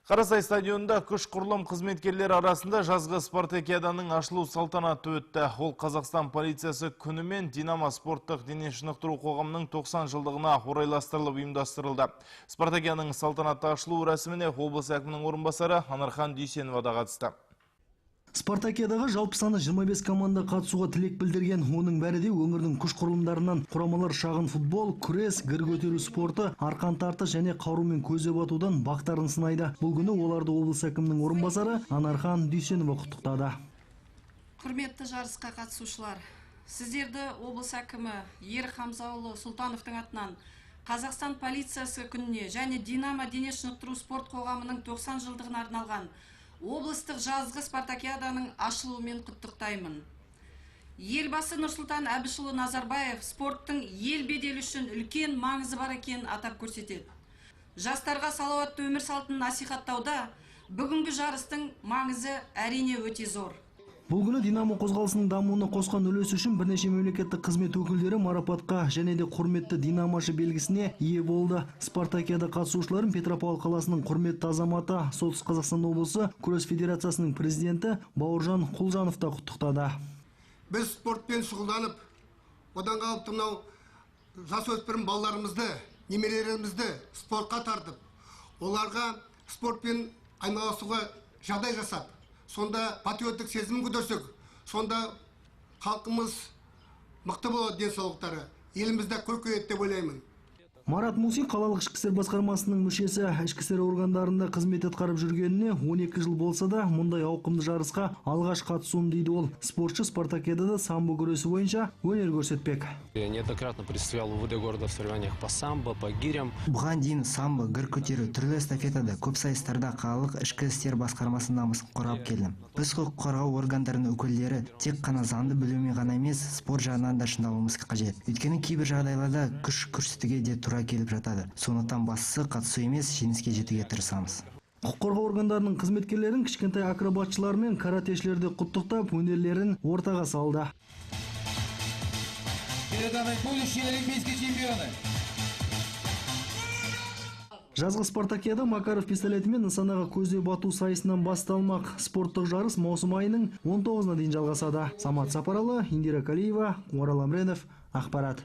Қарасай стадионында күш құрылым қызметкерлері арасында жазғы спартакиаданың ашылу салтанаты өтті. Ол Қазақстан полициясы күні мен Динамо спорттық дене шынықтыру қоғамының 90 жылдығына орайластырылып ұйымдастырылды. Спартакиаданың салтанатты ашылу рәсіміне облыс әкімінің орынбасары Анархан Дүйсенова да қатысты. Спартакиадаға жалпы саны 25 команда қатысуға тілек білдірген. Оның бәрі де өңірдің күш құрылымдарынан. Құрамалар шағын футбол, күрес, гір көтеру спорты, арқан тартыс және қарумен көздеп атудан бақтарын сынайды. Бұл күні оларды облыс әкімінің орынбасары Анархан Дүйсенова құттықтады. Құрметті жарысқа қатысушылар, сіздерді облыс әкімі Ерік Хамзаұлы Сұлтановтың атынан Қазақстан полициясы күніне және Динамо дене шынықтыру спорт қоғамының 90 жылдығына арналған облыстық жазғы спартакиаданың ашылуымен құттықтаймын. Елбасы Нұрсұлтан Әбішұлы Назарбаев спорттың ел беделі үшін үлкен маңызы бар екенін атап көрсетеді. Жастарға салауатты өмір салтын насихаттауда бүгінгі жарыстың маңызы әрине өте зор. Бұл күні Динамо қозғалысының дамуына қосқан үлесі үшін бірнеше мемлекеттік қызмет өкілдері марапатқа және де құрметті динамошы белгісіне ие болды. Спартакиада қатысушыларын Петропавл қаласының құрметті азаматы, Солтүстік Қазақстан облысы күрес федерациясының президенті Бауыржан Құлжанов та құттықтады. Біз спортпен шұғылданып, одан қалып мынау жасөспірім балаларымызды, немерелерімізді спортқа тартып, оларға спортпен айналысуға жағдай жасап, сонда патриоттық сезімін көтерсек, сонда халқымыз мықты болады, денсаулықтары, елімізде көркейеді деп ойлаймын. Марат Мусин қалалық ішкі істер басқармасының мүшесі, ішкі істер органдарында қызмет атқарып жүргеніне 12 жыл болса да, мұндай ауқымды жарысқа алғаш қатысуым дейді ол. Спортшы спартакиадада самбо күресі бойынша өнер көрсетпек. Я неоднократно представлял УВД города в соревнованиях по самбо, по гирям. Бұған дейін самбо, гір көтеру, түрлі эстафетада, көп сайыстарда қалалық ішкі істер басқармасының намысын қорғап келдім. Біз құқық қорғау органдарының өкілдері тек қана заңды білумен ғана емес, спорт жағынан да шыңдалуымыз қажет. Өйткені кейбір жағдайларда күш көрсетуге де тура келіп жатады. Сондықтан бастысы қатысу емес, жеңіске жетуге тырысамыз. Құқық қорғау органдарының қызметкерлерін кішкентай акробатшылар мен каратешілерді құттықтап, өнерлерін ортаға салды. Перед нами будущие олимпийские чемпионы. Жазғы спартакиада Макаров пистолетімен нысанаға көздеп ату сайысынан басталмақ. Спорттық жарыс маусым айының 19-на дейін жалғасады. Самат Сапаралы, Индира Калиева, Орал Амренов, ақпарат.